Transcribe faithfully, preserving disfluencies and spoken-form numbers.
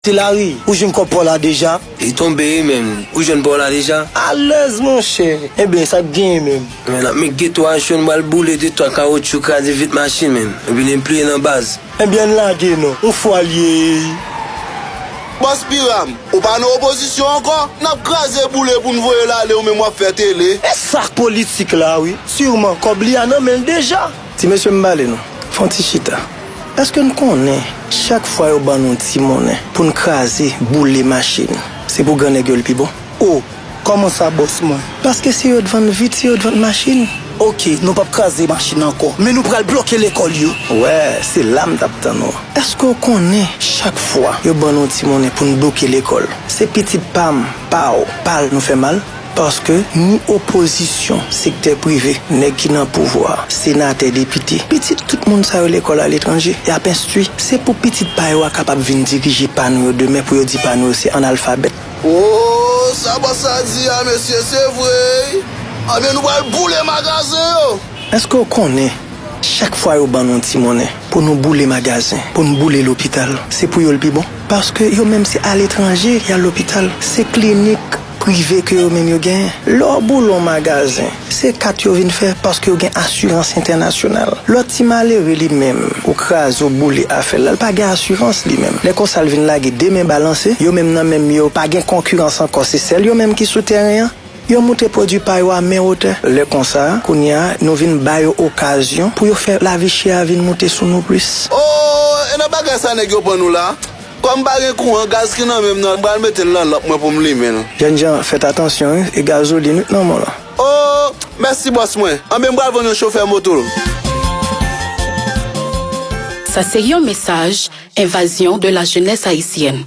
Ti Lari, ou jwenn kòb pa w la deja? Li tonbe wi menm. Ou jwenn pa w la deja? Alèz monchè. Enben, sa k genyen menm? Men n ap met geto a cho, n pral boule de twa kawotchou, kraze vit machin menm. Epi n pliye nan baz. Enben, ann lage non. Yon fwa l ye. Bòs Piram, ou pa nan opozisyon ankò? N ap kraze boule pou n voye l ale, ou menm w ap fè tele. E sa k politik la wi. Siman, kòb li a nan men l deja. Ti mesye, m pale nou. Fè yon ti chita. Èske n konnen chak fwa yo ban nou ti monnen pou n kraze, boule machin, se pou grannèg yo l pi bon? O, kòman sa, bòs mwen? Paske se yo t vann vit, se yo t vann machin. Oke, nou p ap kraze machin ankò, men nou pral bloke lekòl yo. Wè, se la m t ap tann ou. Èske w konnen chak fwa yo ban nou ti monnen pou n bloke lekòl, se pitit pa m, pa w, pa l nou fè mal? Paske ni opozisyon, sektè prive, nèg ki nan pouvwa, senatè, depite, pitit tout moun sa yo lekòl aletranje, y ap enstwi. Se pou pitit pa yo a kapab vin dirije pa nou yo demen, pou yo di pa nou yo se analfabèt. O, sa bòs la di a, mesye, se vre wi. Anben, nou pral boule magazen yo. Èske w konnen, chak fwa yo ban nou ti monnen pou nou boule magazen, pou n boule lopital, se pou yo l pi bon? Paske yo menm se aletranje y al lopital, se klinik prive ke yo menm yo genyen. Lè w boule yon magazen, se kat yo vin fè paske yo gen asirans entènasyonal. Lòt ti malere li menm, ou kraze, ou boule afè l la, l pa gen asirans li menm. Lè konsa l vin lage de men balanse, yo menm nan menm yo pa gen konkirans ankò, se sèl yo menm ki sou tèren an. Yo moute pwodui pa yo a men wotè. Lè konsa, kounye a, nou vin ba yo okazyon pou yo fè lavi chè a vin moute sou nou plis. O, e nan bagay sa nèg yo pran nou la? Kòm pa gen kouran, gaz ki nan men m nan, m pral mete l nan lanp mwen pou m limen l. Jènjan, fèt atansyon wi, e gazolin wi k nan men w lan. O, mèsi bòs mwen. Anben m pral vann yon chofè moto. Sa se yon mesaj Invasion de la Jeunesse Haïtienne.